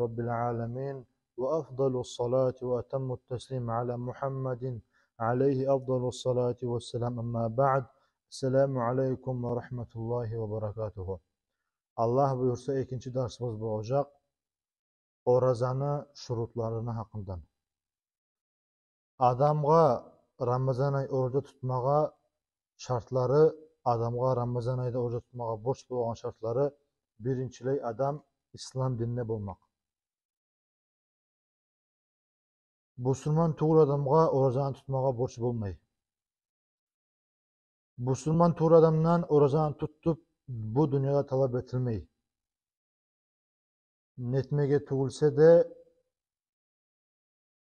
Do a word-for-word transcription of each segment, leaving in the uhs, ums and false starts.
رب العالمين، وأفضل الصلاة وأتم التسليم على محمد عليه أفضل الصلاة والسلام. أما بعد، السلام عليكم ورحمة الله وبركاته. Аллагь буюрса, экинчи дарсыбыз болажакъ оразаны шурутларыны гьакъындан. Адамгъа Рамазан ай ораза тутмагъа шартлары, адамгъа Рамазан айда ораза тутмагъа борч болгъан шартлары: биринчилей, адам ислам динде болмакъ. Бусурман тюгюл адамгъа оразаны тутмагъа борч болмай. Бусурман тюгюл адамдан оразаны тут деп бу дюньяда талап этилмей. Нетмеге тюгюлсе де,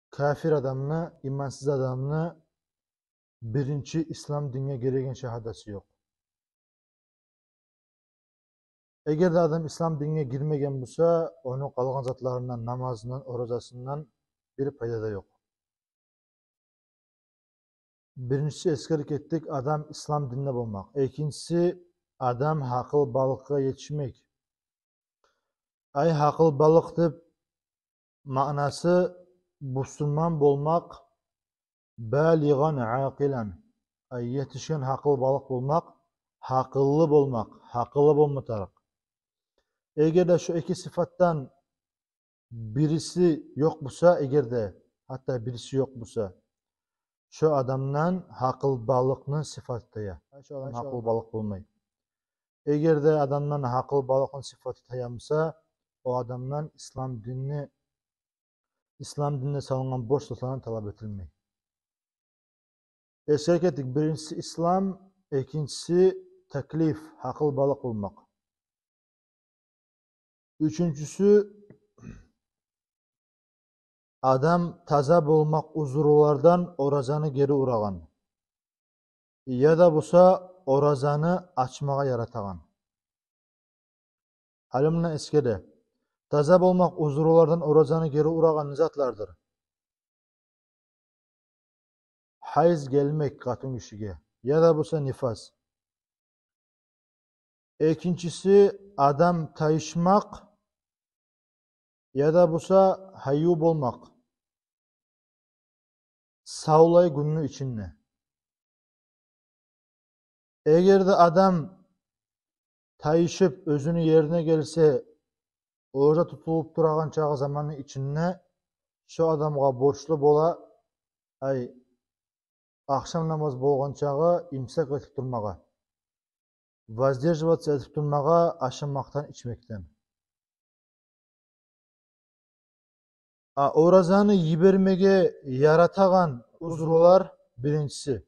кафир адамны, имансыз адамны биринчи ислам динге гиреген шагьадасы ёкъ. Эгер де адам ислам динге гирмеген буса, ону къалгъан затларындан, намазындан, оразасындан бир пайда да ёкъ. Биринчиси, эсгерип гетдик, адам ислам динде болмакъ. Экинчиси, адам гьакъылбалыкъгъа етишмек. Ай, гьакъылбалыкъ деп маънасы бусурман болмакъ, балигъан акъилан. Ай, етишген гьакъылбалыкъ болмакъ, гьакъыллы болмакъ, гьакъыллы болма тарыкъ. Эгер де шу эки сыфатдан бириси ёкъ буса, эгер де, гьатта бириси ёкъ буса, шо адамдан гьакъылбалыкъны сыфаты тая. Шо адам гьакъылбалыкъ болмай. Эгер де адамдан гьакъылбалыкъны сыфаты тая буса, о адамдан ислам динни, ислам динде салынгъан борч затлардан талап этилмей. Эсгерип гетдик, биринчиси ислам, экинчиси таклиф, гьакъылбалыкъ болмакъ. Уьчюнчюсю, адам таза болмакъ узрулардан оразаны гери урагъан, яда буса оразаны ачмагъа яратагъан. Гьали мунда эсгере: таза болмакъ узрулардан оразаны гери урагъан не затлардыр? Гьайз гелмек къатын гишиге, яда буса нифас. Экинчиси, адам тайышмакъ, яда буса гьайыв болмакъ савлай гюнню ичинде. Эгер де адам тайышып, оьзюню ерине гелсе, ораза тутулуп турагъан чагъы заманны ичинде, шо адамгъа борчлу бола, ай, ахшам намаз болгъан чагъы имсак этип турмагъа, воздерживаться этип турмагъа ашамакъдан, ичмекден. А оразаны йибермеге яратагъан узрулар: биринчиси,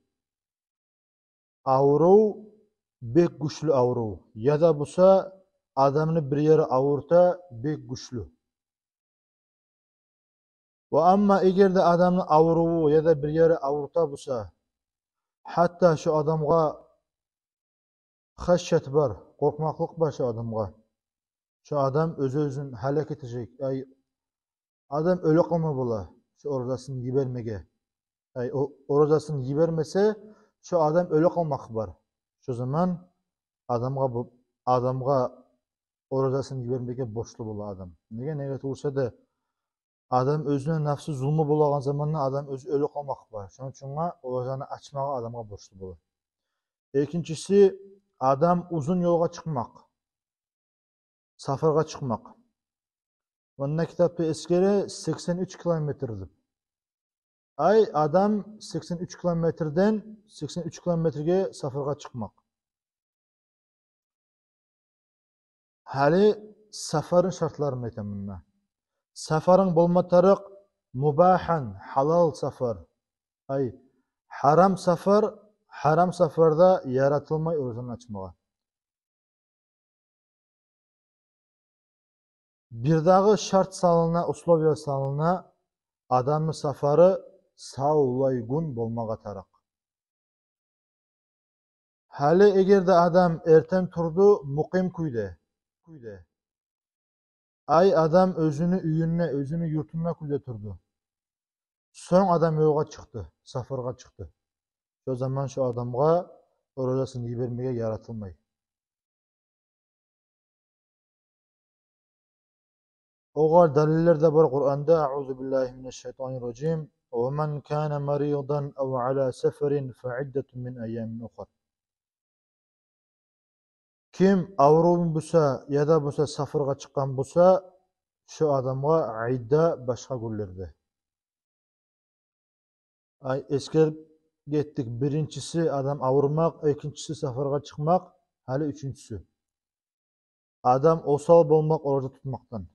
аврув, бек гючлю аврув, яда буса адамны бир ери авурта бек гючлю. Ва амма эгер де адамны авруву яда бир ери авурта буса, гьатта шо адамгъа хашят бар, къоркъмакълыкъ бар шо адамгъа, шо адам оьз-оьзюн гьалек этежек, ай, адам оьле къалма бола шо оразасын йибермеге. Ай, о оразасын йибермесе, шо адам оьле къалмакъ бар. Шо заман адамгъа бу, адамгъа оразасын йибермеге борчлу бола адам. Неге, неге тюгюлсе де, адам оьзюне нафсы зулму болагъан заманда адам оьзю оьле къалмакъ бар. Шону учун оразаны ачмагъа адамгъа борчлу бола. Экинчиси, адам узун ёлгъа чыкъмакъ, сапаргъа чыкъмакъ. Мунда китапда эсгере сексен уьч километр деп. Ай, адам сексен уьч километрден, сексен уьч километрге сапаргъа чыкъмакъ. Гьали сапарны шартларын айтаман мунда. Сапарынг болма тарыкъ мубагьан, гьалал сапар. Ай, гьарам сапар, гьарам сапарда яратылмай оразаны ачмагъа. Бирдагъы шарт салына, условия салына: адамны сапары савлай гюн болмагъа тарыкъ. Гьали эгер де адам эртен турду мукъим кюйде, кюйде, ай, адам оьзюню уьюнде, оьзюню юртунда кюйде турду, сонг адам ёлгъа чыкъды, сапаргъа чыкъды, шо заман шо адамгъа оразасын йибермеге яратылмай. Огъар далиллер де бар Къуранда: «Аузу биллагьи минаш-шайтанир-ражим. Ва ман кана маризан ав ала сафарин фа иддатун мин айямин ухар». Ким аврув буса яда буса сафаргъа чыкъгъан буса, шо адамгъа идда башгъа гюнлерде. Ай, эсгерип гетдик: биринчиси адам аврумакъ, экинчиси сафаргъа чыкъмакъ, гьали уьчюнчюсю адам осал болмакъ ораза тутмакъдан.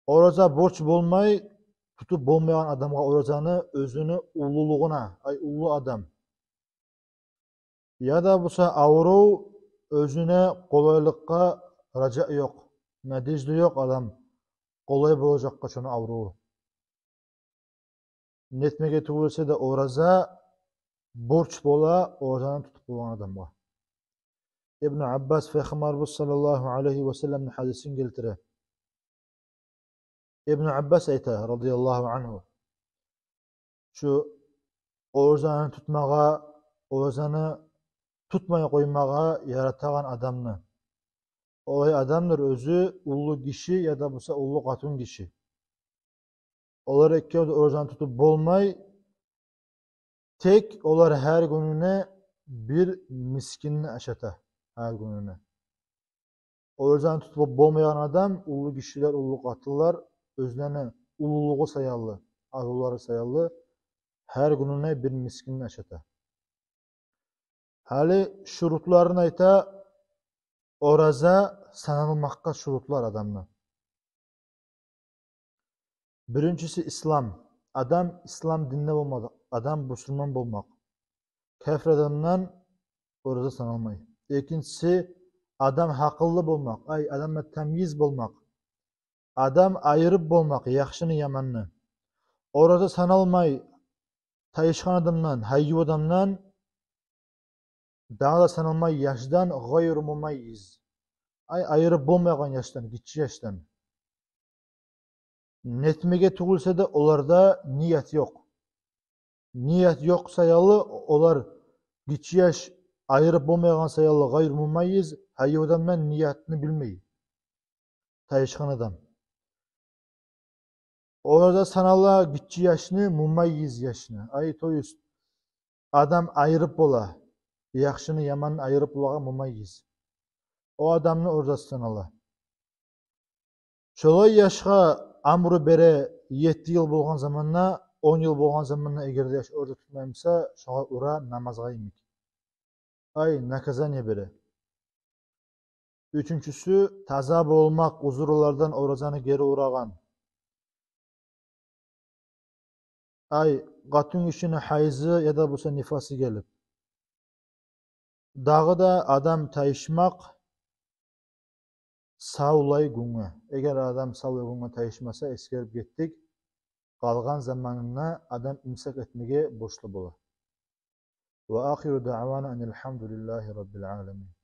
Ораза борч болмай, тутуп болмайгъан адамгъа оразаны оьзюню уллулугъуна, ай, уллу адам. Яда буса аврув, оьзюне къолайлыкъгъа ража ёкъ, надежда ёкъ адам къолай болажакъгъа шону авруву. Нетмеге тюгюл эсе де ораза борч бола оразаны тутуп болгъан адамгъа. Ибну Аббас Пайхаммарыбыз саллаллагьу алайгьи ва салламны гьадисин гелтире. Ибну Аббас айта, радияллагьу ангьу, шу оразаны тутмагъа, оразаны тутмай къоймагъа яратагъан адамны. Олай адамдыр оьзю уллу гиши яда буса уллу къатун гиши. Олар экевю де оразаны тутуп болмай, тек олар гьар гюнюне бир мискинни ашата, гьар гюнюне. Оразаны тутуп болмайгъан адам, уллу гишилер, уллу къатынлар, оьзлени уллулугъу саялы, арувлары саялы, гьар гюнюне бир мискинни ашата. Гьали шурутларын айта, ораза саналмакъгъа шурутлар адамны. Биринчиси ислам. Адам ислам динде болмакъ, адам бусурман болмакъ. Кафир адамдан ораза саналмай. Экинчиси, адам гьакъыллы болмакъ, ай, адамда тамйиз болмакъ. Адам айырып болмакъ яхшыны, яманны. Ораза саналмай тайышгъан адамдан, гьайыв адамдан, дагъы да саналмай яшдан, гъайру мумаййиз. Ай, айырып болмайгъан яшдан, гиччи яшдан. Нетмеге тюгюл эсе де оларда ният ёкъ. Ният ёкъ саялы олар, гиччи яш айырып болмайгъан саялы, гъайру мумаййиз, гьайыв адамдан, ниятны билмей тайышгъан адам. Ораза санала гиччи яшны, мумаййиз яшны. Ай, то есть, адам айырып бола. Яхшыны, яманны айырып болагъан мумаййиз. О адамны оразасы санала. Шолай яшгъа амру бере, етти йыл болгъан заманда, он йыл болгъан заманда, эгер де яш ораза тутмай буса, шогъар ура намазгъа йимик. Ай, наказание бере. Уьчюнчюсю, таза болмакъ, узурлардан оразаны гери урагъан. Ай, къатынгишини гьайзы яда буса нифасы гелип. Дагъы да адам тайышмакъ савлай гюнге. Эгер адам савлай гюнге тайышмаса, эсгерип гетдик, къалгъан заманына адам имсак этмеге борчлу бола. Ва ахиру даъвана анил гьамдулиллагьи раббил аламин.